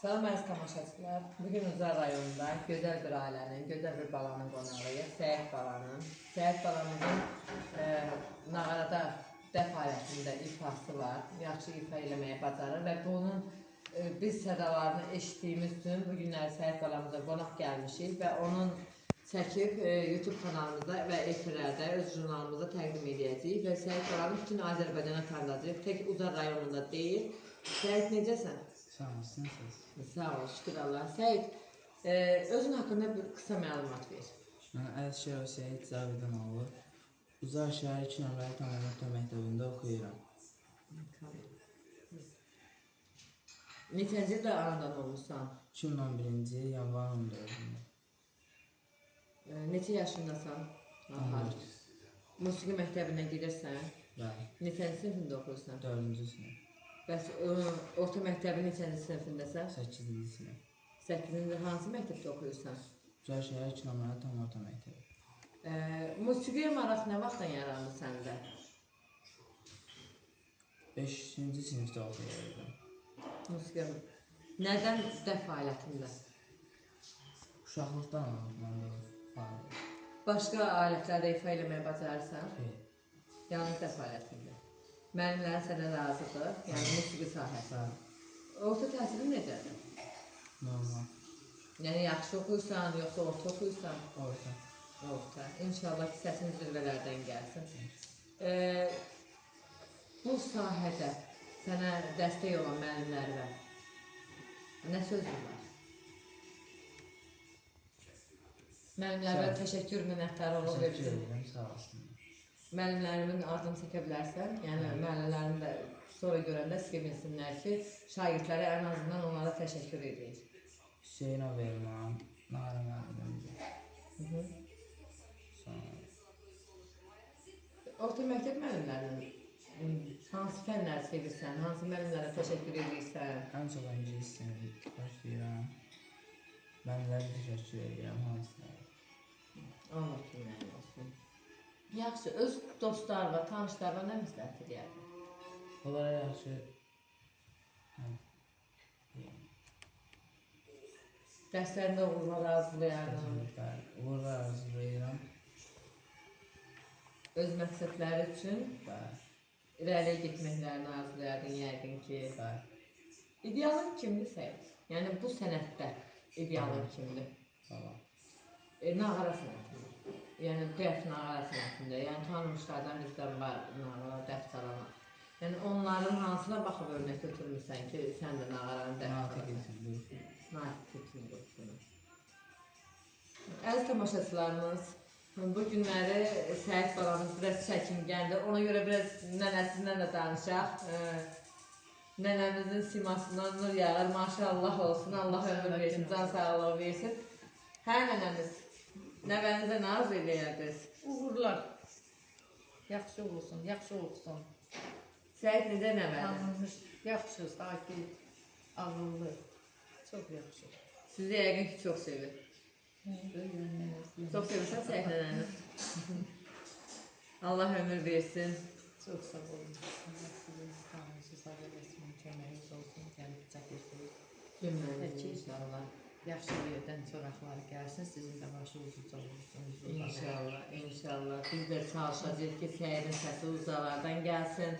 Salam əziz tamaşaçılar. Bugün Ucar rayonunda gözəl bir ailənin, gözəl bir balanın qonağıyıq. Səyid balanın. Səyid balamızın nağarada dəf alətində ifası var. Yaxşı ifa eləməyi bacarır və bunun biz sədalarını eşitdiyimiz üçün bu günləri Səyid balamıza qonaq gəlmişik və onun çəkib YouTube kanalımızda və efirlərdə öz jurnalımızda təqdim edəcəyik və Səyid balanı bütün Azərbaycana tanıdacağıq. Tək Ucar rayonunda deyil. Səyid, necəsən? Sağ olsun, siz. Sağ ol, şükür Allah. Səyid, özün haqqında bir qısa məlumat ver. Mən Əlişerov Seyid Cavidanoğlu. Ucar şəhər 2 nömrəli tam orta məktəbində oxuyuram. Neçənci ildə anadan olmusan? 2011-ci il yanvarın 14-ündə. Neçə yaşındasan? 14. Musiqi məktəbinə gedirsən? Bəli. Neçənci sinifində oxuyursan? 4-cü sinif. Bəs orta məktəbin neçənci sinifindəsən? 8-ci sinif. 8-ci hansı məktəbdə oxuyursan? Ucar şəhər 2 nömrəli tam orta məktəbi. Musiqiyə maraq nə vaxtdan yarandı səndə? 5-ci sinifdə oxuyurdum. Musiqiyə. Nədən dəf alətində? Uşaqlıqdan olub məndə o fəaliyyət. Başqa alətlərdə ifa eləməyi bacarırsan? Xeyr. Yalnız dəf alətində. Müəllimlərin sənə razıdır, yəni musiqi sahəsi. Bəli. Orta təhsilin necədir? Normal. Yəni yaxşı oxuyursan, yoxsa orta oxuyursan? Orta. Orta. İnşallah ki, səsin zirvələrdən gəlsin. Bu sahədə sənə dəstək olan müəllimlərə nə sözün var? Müəllimlərə təşəkkür minnətdarlıq Təşəkkür verirsən. edirəm, sağ olsunlar. Müəllimlərimin adını çəkə bilərsən. Yəni müəllimlərim də sonra görəndə sevinsinlər ki, şagirdləri ən azından onlara təşəkkür edir. Hüseynov Elman, Nara müəllimimdir. Sonra Orta məktəb müəllimlərinin hansı fənləri sevirsən, hansı müəllimlərə təşəkkür edirsən? Ən çox ingilis dilini xoşlayıram. Müəllimlərə təşəkkür edirəm hamısına. Allah köməyin olsun. Yaxşı, öz dostlarına, tanışlarına nə məsləhət eləyərdin? Onlara yaxşı hə, Dərslərində uğurlar arzulayardım. Bəli, uğurlar arzulayıram. Öz məqsədləri üçün Bəli, irəliyə getməklərini arzulayardın yəqin ki. Bəli. İdealın kimdir Səyid? Yəni bu sənətdə idealın kimdir? Baba. Nağara sənətində. Yəni dəf nağara sənətində. Yəni tanımışlardan bizdən var nağara, dəf çalan. Yəni onların hansına baxıb örnək götürmüsən ki, sən də nağaranı dəf Natiq çalasan? Etin. Natiq Etin qrupunu. Əziz tamaşaçılarımız, bu günləri Səyid balamız biraz çəkingəndir. Ona görə biraz nənəsindən də danışaq. Nənəmizin simasından nur yağır. Maşallah olsun, Allah ömür versin, can sağlığı versin. Hə nənəmiz, nəvənizə nə arzu eləyərdiniz? Uğurlar. Yaxşı olsun, yaxşı oxusun. Səyid necə nəvədir? Tanınmış, yaxşı, sakit, ağıllı. Çox yaxşı. Sizi yəqin ki, çox sevir. Böyüyəndən Çox sevirsən Səyid nənəni. Allah ömür versin. Çox sağ olun. Allah sizin sağolsun, sağ eləsin, köməyiniz olsun, gəlib çatırsınız. Cümləmizi inşallah. Yaxşı yerdən çoraqları gəlsin, sizin də başınız uca olsun. İnşallah, inşallah. Biz də çalışacağıq ki, Səyidin səsi ucalardan gəlsin.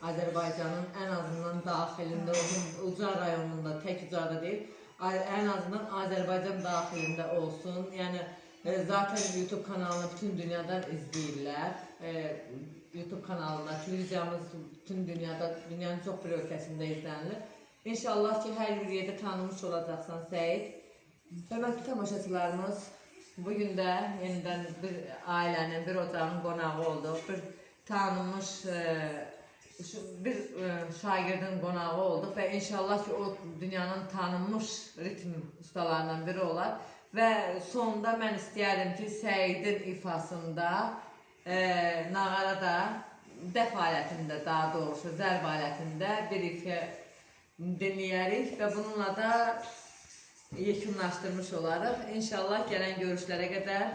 Azərbaycanın ən azından daxilində olsun, Ucar rayonunda, tək Ucarda deyil, ən azından Azərbaycan daxilində olsun. Yəni zaten YouTube kanalını bütün dünyadan izləyirlər. YouTube kanalında, televiziyamız bütün dünyada, dünyanın çox bir ölkəsində izlənilir. İnşallah ki, hər bir yerdə tanınmış olacaqsan Səyid. Hörmətli tamaşaçılarımız, bugün də yenidən bir ailənin, bir ocağın qonağı olduq. Bir tanınmış bir şagirdin qonağı olduq və inşallah ki, o dünyanın tanınmış ritm ustalarından biri olar. Və sonda mən istəyərdim ki, Səyidin ifasında nağarada, dəf alətində, daha doğrusu zərb alətində bir ifa dinləyərik və bununla da yekunlaşdırmış olarıq. İnşallah gələn görüşlərə qədər.